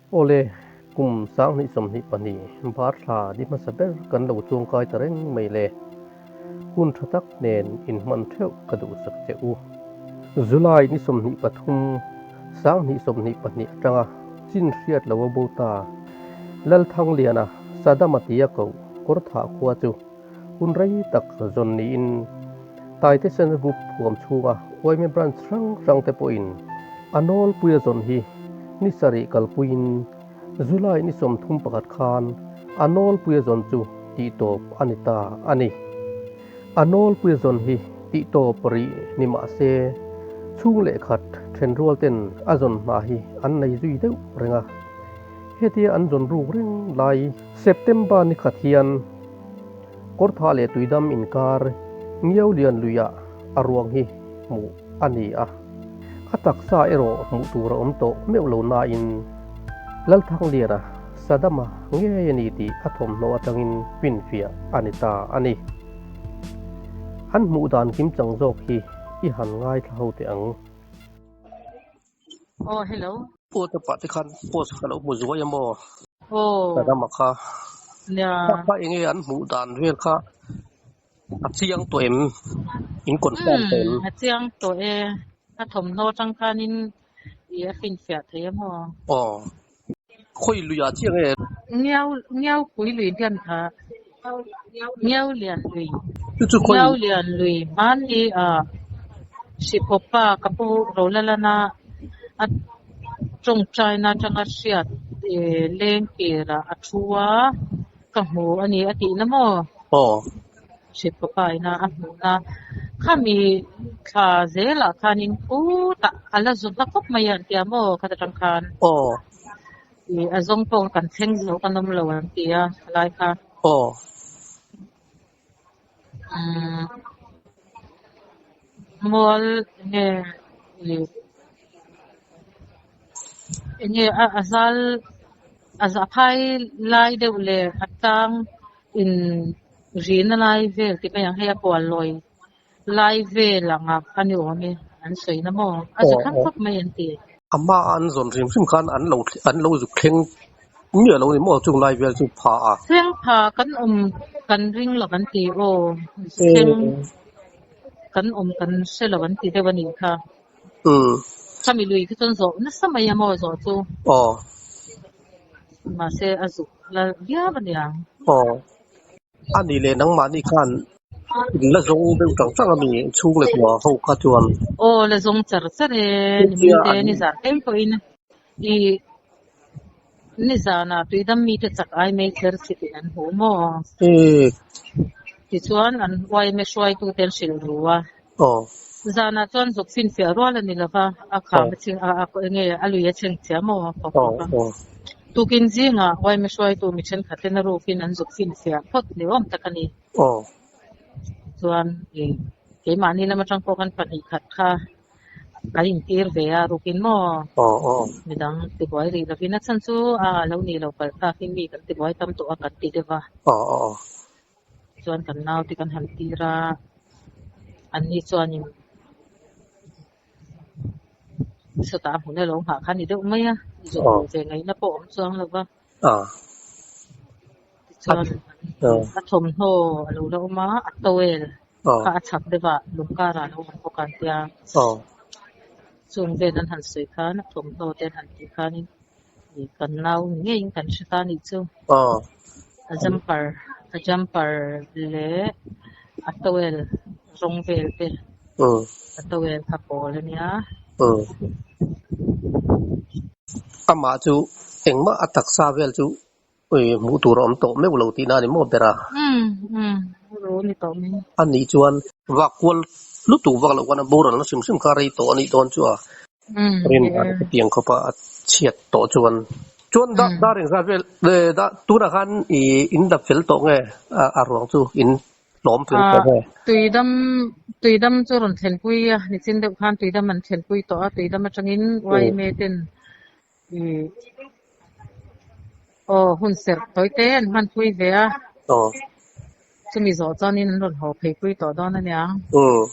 Awle, kum 2022 bar thla ni hmasa ber kan lo chuangkai ta reng mai le. Hun tha tak nen inhman theuh ka duhsak che u. July ni 23, 2022 atanga chin hriat lo a bo ta. Lalthangliana Sadama tia koh Kawrthah khua chu hun rei tak zawn niin Taitesena Group huam chhunga yma branch hrang hrang te pawhin a nawlpuia zawn hi ni sarih kalpuiin July ni 31 khan a nawlpuia zawn chu tihtawp a ni ta a ni. A nawlpuia zawn hi tihtawp rih ni mah se chhung leh khat thenrual ten a zawn hna hi an nei zui deuh reng a. Hetia an zawn ruk reng lai September ni khat hian Kawrthah leh Tuidam inkar Ngiau Lian luiah a ruang hi hmuh a ni a. A taksa erawh hmuh tur a awm tawh meuh lo nain Lalthangliana Sadama ngei a ni tih a thawmhnaw atangin finfiah a ni ta a ni. An hmuh dan kimchang zawk hi i han ngaithla ho teh ang. Aw hello. Aw ta pah te khan post ka lo hmu zuai a maw? Aw. Sadama kha. Nia. Kha kha enge an hmuh dan vel kha a chiang tawh em? In confirm tawh em? A chiang tawh e. A thawmhnaw atang khanin i a finfiah thei a maw? Aw. Khawi lui ah chiang e? Ngiau Ngiau pui lui hian kha Ngiau lian lui. Chu chu khawi. Ngiau lian lui hmanni ah Hripawpa ka pu Rolalana a tawngtaina atanga hriat leng kirah a thu a, ka hmu a ni a tihna maw? Aw. Hripawpa ina a hmuhna khami thla zelah khanin khutah a la zawt na khawp mai a an ti a maw khat atang khan. Aw. Ih a zawng pawh kan thleng zo kan awm lo an ti a lai kha. Aw. Umm mual enge ih enge a zal a phai lai deuh leh a tlang in rihna lai vel ti mai ang hei a kual lawi lai vel anga a ni awm e an sawi na maw a za thlang khawp mai an ti. A hma an zawn hrim hrim khan an lo an lo zuk thleng miah lo a ni maw chung lai vel chu pha a. Thleng pha kan awm kan ring lo an ti aw thleng kan awm kan hre lo an ti deuh a nih kha. Khami lui khi chuan zawh nasa mai a maw zawh chu. Aw. Mahse a zuk la viau a niang. Aw. A nih leh nangmahni khan in la zawng deuh tang tang a mi chhung leh hmuah ho kha chuan. Aw la zawng char char e nimin te nizan tlem pawhin i nizanah tuidam mite chak ai mai kher chhitin an hmu maw? Tichuan an yma hruaitute an hrilh ru a. Aw. Zanah chuan zuk finfiah rual a ni lova, a kham a chhing a, a enge a lui a chheng chiah maw a khawp khawp a. Tukin zingah yma hruaitu mi thenkhat ten a rukin an zuk finfiah phawt ni awm tak a ni. Aw. Chuan keimahni lam atang pawh khan pahnih khat kha kan intir ve a rukin maw? Aw aw. Midang tibuai rih lovin a chhan chu a lo nih lo palh thakin mi kan tibuai tam tawh a kan ti deuh a. Aw aw. Chuan kan naute kan han tir a, anni chuanin sawtah a hmun a lo nghah kha a ni deuh mai a, zuk hmuh ve ngaihna pawh a awm chuang lo va. Tichuan a thawmhnaw a lo la awm a, a towel kha a chhak deuh ah lungkarah a lo awm bawk a an tia. Chung vel an han sawi khan a thawmhnaw te an han tih khanin kan nau ngeiin kan hre ta anih chu. A jumper a jumper leh a towel rawng vel te a towel kha pawl a nia. Amah chu engmah a taksa vel chu hmuh tur a awm tawh meuh lo tihna a ni maw ber a? Umm umm ru a ni tawh mai. A nih chuan vak kual lutuk vak loh khan a boral na hrim hrim kha rei tawh a nih dawn chu a rin dan ka piang khawp a, a chhiat tawh chuan. Chuan dar engzat vel tunah khan i in dap fel tawh nge a ruang chu in hlawm fel tawh nge? Tuidam tuidam chu rawn thlenpui a, nichin deuh khan tuidam an thlenpui tawh a, tuidam atangin yma ten i aw hun serh tawi te an hmanpui ve a. Aw. Chumi zawh chuanin an rawn haw pheipui tawh dawn a niang. Umm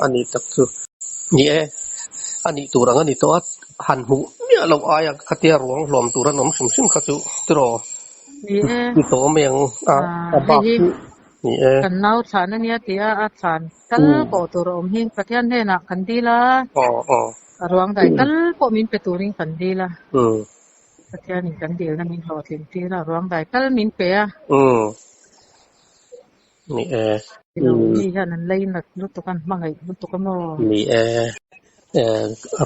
a nih tak chu. Ni e, a nih tur ang a ni tawh a, han hmuh miah miah loh aia khatia ruang hlawm tur an awm hrim hrim kha chu tiraw Ni e. Ni tawh mai ang a Ah, a hei bak hi chu ni e. Kan nau thlan ania tia a thlan tal pawh tur a awm hi Pathian hnenah kan dil a. Aw aw. A ruang dai tal pawh min pe turin kan dil a. Umm. Pathianin kan dilna min hlawhtlin tir a, ruang dai tal min pe a. Umm. Ni e. Ilo mi hian an lei nat lutuk a, an hmangaih lutuk a maw? Ni e.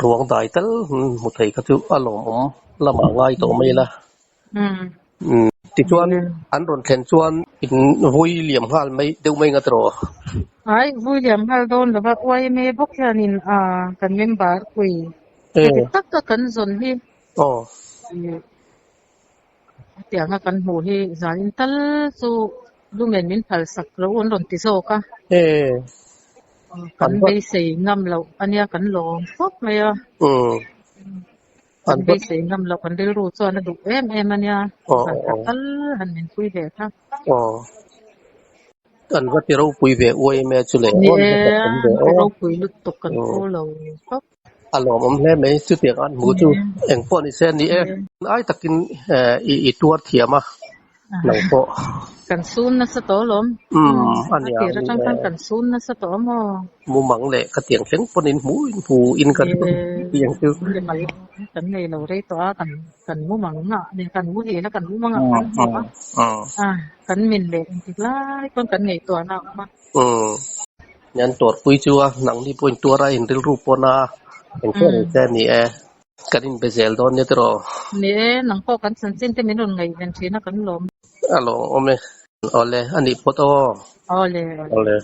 Ruang dai tal hmu thei kha chu a lawmawm lamah ngai tawh mai la. Umm. Tichuan an rawn thlen chuan in vui liam nghal mai deuh mai nga tiraw? Ai, vui liam nghal dawn lova YMA bawk hianin kan member pui heti taka kan zawn hi. Aw. Hetianga kan hmuh hi zanin tal chu lumen min phal sak lo an rawn ti zawk a. Kan beisei ngam loh ania kan lawm khawp mai a. Kan beisei ngam loh kan rilru chuan a duh em em ania. Zan khat tal han min pui ve kha. An va ti ropui ve uai em e chu le. Ni e, an ti ropui lutuk kan phu lo khawp. A lawmawm hle mai, chutiang an hmu chu eng pawh ni se ni e. Ai takin i tuar thiam a, nang pawh. Kan sun nasa tawh alawm. Umm, a A nia. tir atang khan kan sun nasa tawh a maw? Mumang leh ka tiang thleng pawn in hmu in hmu in ka tiang chu. Mimal kan nei lo rei tawh a, kan kan mumang ah kan muhil a kan mumang ah kan hmu a. A kan min leh engtik lai pawn kan ngaihtuahna a awm a. Umm. An tuarpui chu a, nangni pawh in tuar a, in rilru pawn a, engpawh ni se ni e, kan inbe zel dawn nia tiraw? Ni e, nang pawh kan chanchin te min rawn ngaihven thin a, kan lawm. A lawmawm e. Awle, a nih phawt aw. Awle, awle. Awle.